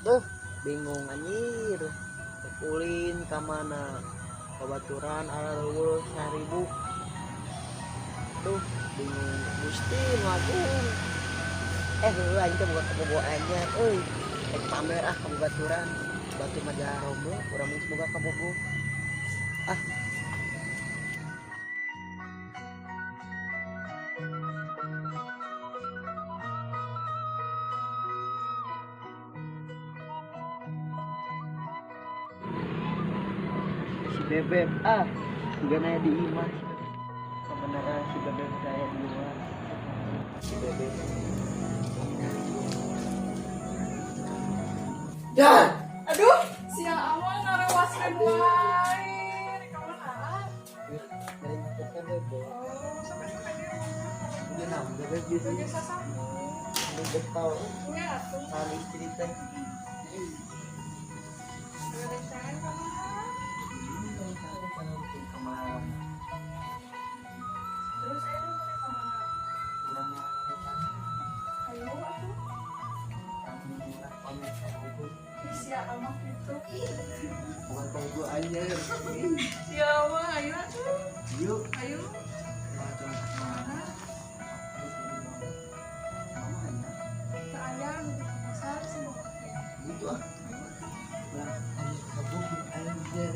Duh, bingung anjir. Rek ulin ka mana? Babaturan areuweuh 1000. Duh, bingung. Gusti nu agung. Eh, heueuh aing teh boga kabogoh anyar euy. Rek pamer ah ka babaturan. Batur mah jomblo, urang geus boga kabogoh. Ah. Si Bebek ah, juga nanya di imah. Kebenaran si Bebek saya di luar. Si Bebek. Ya. Aduh, siang amat narewaskeun wae. Rek ka mana? Dari makan Bebek. Oh, sampai-sampai di rumah. Udah naon Bebek gitu. Lagi sasapu. Udah getol. Nya atuh. Sama istri teh. Ada rencana ka mana? Kemana? Terus ayo bade ka mana? Urang rencana. Ayo atuh. Alhamdulillah pamer kabogoh. Ih, sia amat gitu. Bukan kabogoh anyar. Sia mah ayo atuh. Yuk. Ayo. Mana? Mama aya. Teu aya nu di pasar sih mau teh. Gitu ah. Ayo atuh. Urang aya kabogoh anyar.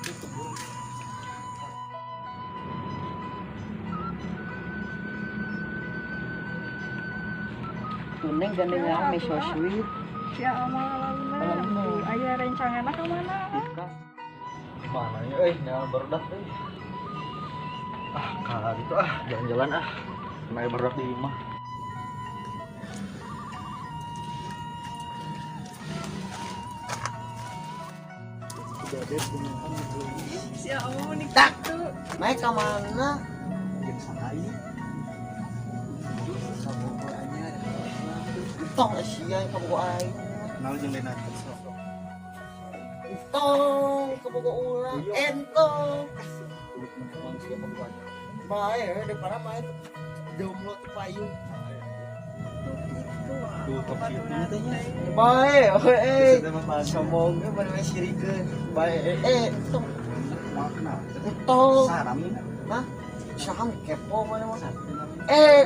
Itu kebun. Tuh Neng gandeng rame so sweet. Sia amat laluna. Laluna. Tuh, aya rencanganna ka mana? Mana ya, nyawa barudak euy. Ah, kalah gitu ah, jalan-jalan ah. Kena barudak di imah. Sia amat meni Tak. kitu. Naik ke mana? Jeung saha ieu? Kabogoh anyar. Entong sia kabogoh aing. Kenal jeung Dena. Entong kabogoh urang. Entong. Emang sia kabogoh anyar. Bae daripada main jomblo teu payung. Tuh gitu. Tuh, top Babaturan kitu nya. teh. Bae, eh. Geus mah bae. Sombong ge mana sirikeun. Bae, entong. Moal kenal. Entong. Saha namina? Hah? Saha nu kepo mana mah? Eh,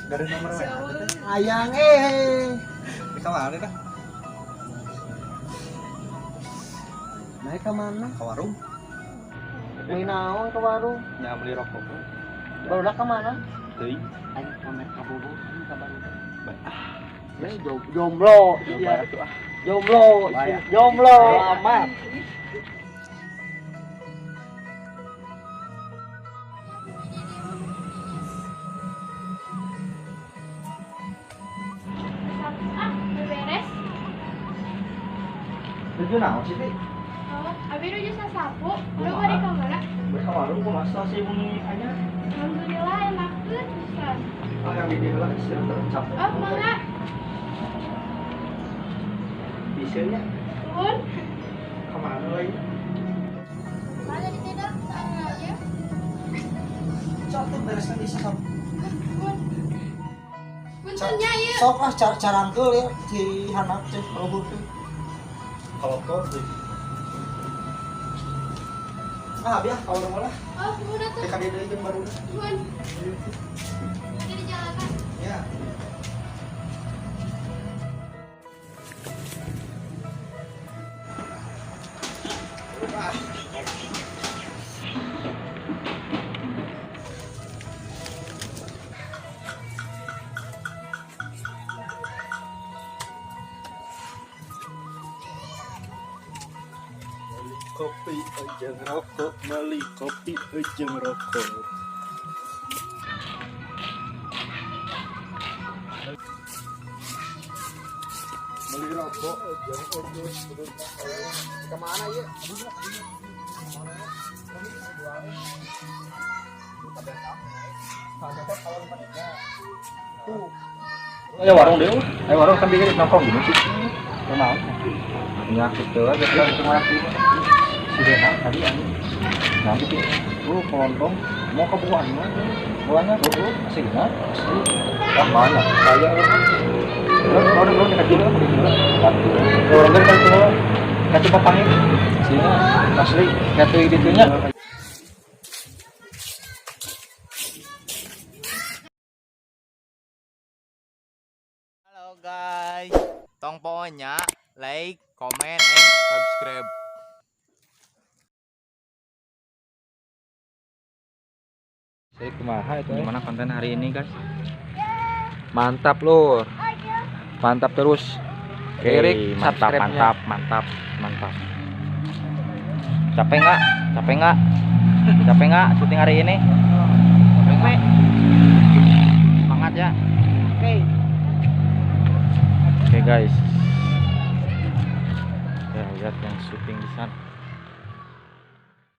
Dari nomor Sia WA amat. teh. hayang eh. Di kamar dah. Naik ke mana? Ka warung. Beli naon ke warung? Nya beli rokok. Barudak ke mana? Teuing. Aing pamer kabogoh anjing ka barudak. Bae. Ah, Eh, jomblo, iya iya. tuh ah. Jomblo, Bae. jomblo amat. Ah, udah beres. Tujuh naon sih, Ti? Oh, abi nuju sasapu. Udah bade ka mana? Beli ka warung kumaha sih muni anyar? Alhamdulillah enakeun pisan. Ah, yang di dieu lah istirahat tercapek. Oh, mangga. Bisa nya. Nuhun. Ka mana lagi? Mana di tidak sana ya? Sok teh beresna di sasapu. Nuhun. Punten nya ieu. Sok ah cara carangkeul ya di handap teh luhur teh. Kalau kau tuh. Ah, biar kalau udah mulai. Oh, nuhun atuh. TKD deui jeung baru. Nuhun. Nanti di jalanan. Ya. Beli kopi ejeng rokok, beli kopi ejeng rokok. Beli rokok ejeng rokok. Ke mana ieu? Tuh, Ayo warung deh, ayo warung kan bikin nongkrong gini sih. Kenal. Ya, gitu aja kan cuma si Dena tadi anu. Nah, gitu. Lu kelontong mau ke buah mah. Buahnya tuh aslinya. Asli. Ah, mana? Kaya lu. Lu lu dikasih lu dikasih. Orang kan kalau kacau papangin. Aslinya asli katu ditunya. Halo guys, tong pokoknya like, comment, and subscribe. Saya kumaha itu. Gimana konten hari ini guys? Mantap lur. Mantap terus. Oke, mantap, mantap, mantap, mantap. Capek nggak? Capek nggak? Capek nggak syuting hari ini? Capek nggak? Semangat ya. Oke. Oke guys. Ya lihat yang syuting di sana.